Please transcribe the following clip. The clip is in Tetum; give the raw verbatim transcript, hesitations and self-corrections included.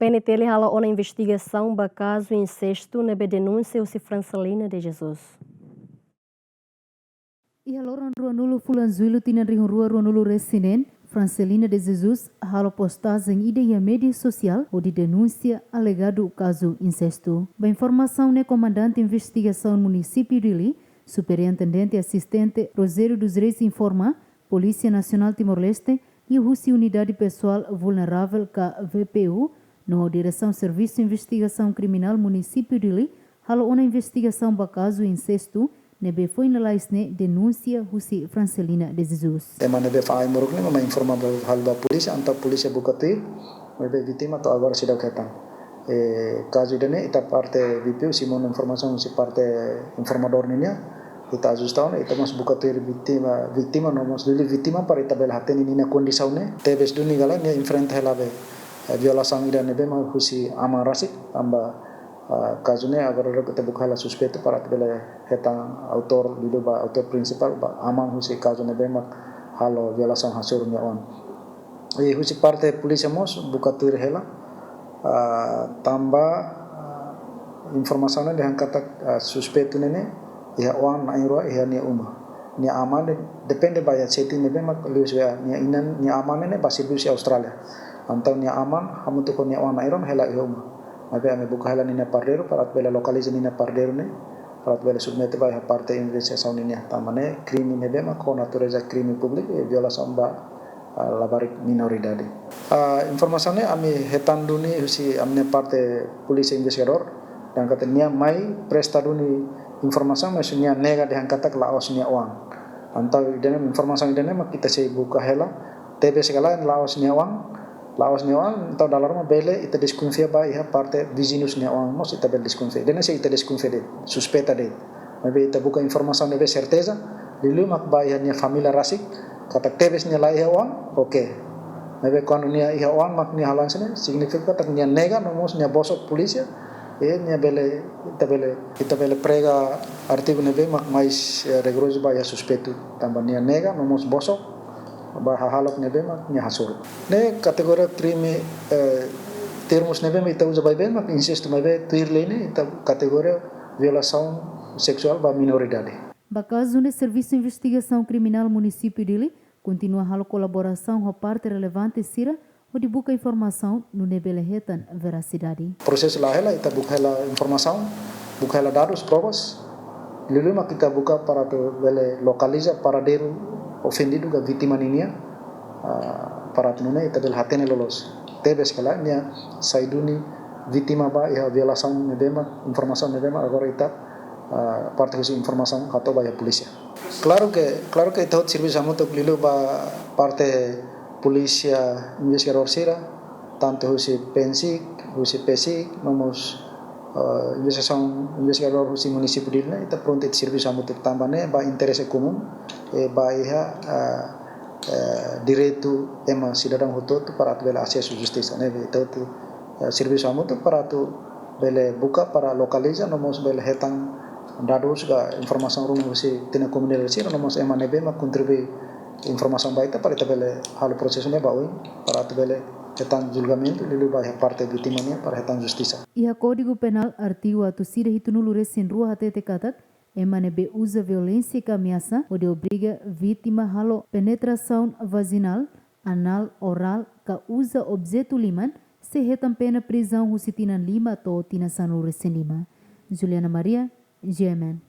P N T L halo ona investigasaun ba kazu insestu ne'ebé denúnsia husi Francelina de Jesus. Iha loron ruanulu fulan Jullu tinan rihun rua ruanulu resin neen, Francelina de Jesus halo postajen ida iha média sosiál hodi denúnsia alegadu kazu insestu. Ba informasaun ne'e, Komandante Investigasaun Munisípiu Dili, Superintendente Asistente Rogério dos Reis informa, Polísia Nasionál Timor-Leste, liuhusi Unidade Pesoál Vulnerável ka V P U, no Diresaun Servisu Investigasaun Kriminál Munisípiu Dili, halo ona investigasaun ba kazu insestu ne'ebé foin lalais ne'e denúnsia husi Francelina de Jesus. Ema ne'ebé fahe ai-moruk ne'e mak mai informa ba, halo ba polísia, entaun polísia buka tuir, maibé vítima to'o agora seidauk hetan. Eh, kazu ida-ne'e ita parte V P U simu ona informasaun husi parte informadór nian, ita ajusta ona, ita mós buka tuir vítima, vítima no mós liuliu vítima para ita bele hatene ninia kondisaun ne'e. Tebes duni galai nia enfrenta hela be, eh, violasaun ida ne'ebé mak husi aman rasik, tanba, ah, kazu ne'e agora ita buka hela suspeitu para ita bele hetan autór, liuliu ba autór prinsipál, ba aman husi kazu ne'ebé mak halo violasaun hasoru nia oan. I husi parte polísia mós buka tuir hela, ah, tanba, ah, informasaun ne'e dehan katak, ah, suspeitu ne'e ne'e iha oan na'in-rua iha nia uma. Nia aman ne'e depende ba iha setting ne'ebé mak liuhusi nia inan, nia aman ne'e ne'e ba servisu iha Austrália. Entaun nia aman hamutuk ho nia oan na'in-rua hela iha uma. Maibé ami buka hela ninia paradeiru para atu bele lokaliza ninia paradeiru ne'e, para atu bele submete ba iha parte investigasaun nian. Tanba ne'e krime ne'ebé mak ho natureza krime públiku, eh, violasaun ba, ah, labarik minoridade. Ah, informasaun ne'e ami hetan duni husi ami-nia parte polísia investigadór, dehan katak nia mai presta duni informasaun, mas nia nega dehan katak la'ós nia oan. Entaun ida-ne'e informasaun ida-ne'e mak ita sei buka hela, tebes ka lae la'ós nia oan, la'ós nia oan, entaun dala ruma bele ita deskonfia ba iha parte viziñus nia oan, mós ita bele deskonfia. Ida-ne'e sei ita deskonfia de'it, suspeita de'it. Maibé ita buka informasaun ne'ebé serteza, liuliu mak ba iha nia família rasik, katak tebes nia la iha oan, oke. Maibé kuandu nia iha oan mak nia halo hanesan ne'e, signifika katak nia nega, no mós nia bosok polísia, i nia bele, ita bele, ita bele prega artigu ne'ebé mak mais, eh, rigorozu ba iha suspeitu, tanba nia nega, no mós bosok ba hahalok ne'ebé mak nia hasoru. Ne'e kategoria krime, eh, termus ne'ebé mak ita uza baibain mak insestu, maibé tuir lei ne'e ita kategoria violasaun seksuál ba minoridade. Ba kazu ne'e Servisu Investigasaun Kriminál Munisípiu Dili kontinua halo kolaborasaun ho parte relevante sira hodi buka informasaun nune'e bele hetan verasidade. Prosesu la hela, ita buka hela informasaun, buka hela dadus, provas, liuliu mak ita buka para atu bele lokaliza paradeiru ofendidu ka vítima nian, ah, para atu nune'e ita bele hatene loloos. Tebes ka lae nia sai duni vítima ba iha violasaun ne'ebé mak, informasaun ne'ebé mak agora ita, ah, parte husi informasaun hato'o ba iha polísia. Klaru ke, klaru ke ita hotu servisu hamutuk liuliu ba parte polísia investigadór sira, tantu husi PNSIK, husi PSIK, no mós, eh, investigasaun, investigadór husi munisípiu Dili ne'e, ita prontu ita servisu hamutuk tanba ne'e ba interese komún, eh, ba iha, eh, eh, direitu ema sidadaun hotu-hotu para atu bele asesu justisa ne'e, ita hotu, eh, servisu hamutuk para atu bele buka para lokaliza, no mós bele hetan dadus ka informasaun ruma husi ita-nia komunidade sira, no mós ema ne'ebé mak kontribui informasaun ba ita para ita bele halo prosesu ne'e ba oin, para atu bele hetan julgamentu, liuliu ba iha parte vítima nian para hetan justisa. Iha Kódigu Penál, artigu atus ida hitunulu resin rua hatete katak, ema ne'ebé uza violénsia ka ameasa hodi obriga vítima halo penetrasaun vajinál, anál, orál ka uza objetu liman, sei hetan pena prizaun husi tinan lima to'o tinan sanulu resin lima. Juliana Maria, G M N.